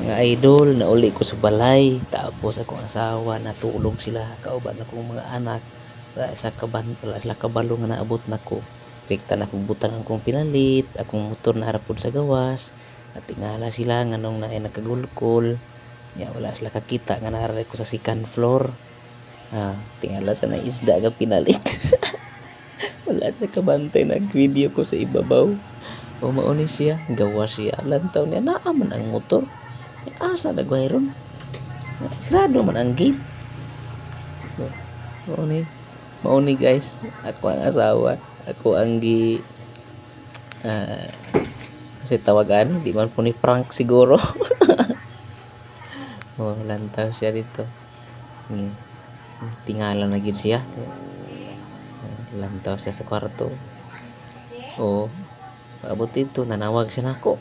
Mga idol, nauli ko sa balay. Tapos akong asawa, natulog sila. Kauban akong mga anak. Wala sila kabalo nga naabot na ko. Rekta na kong butang akong pinalit, akong motor na harapod sa gawas. Natingala sila nganong naay nakagulkol. Ya, wala sila kakita nga naa ra ko sa second floor. Ah, tingala sa na isda nga pinalit. Wala sa kabantay, nag-video ko sa ibabaw. O mao ni siya, gawas siya. Lantaw niya, naa man ang motor. Asa na ron? Sirado man ang gate. Mao ni. Mao ni, guys. Ako ang asawa. Ako ang gi kasi tawagan, di man po ni prank siguro. Oh, lantaw siya dito. Tingala na gyud siya. Lantaw siya sa kwarto. Oh, paabot dito, nanawag siya nako.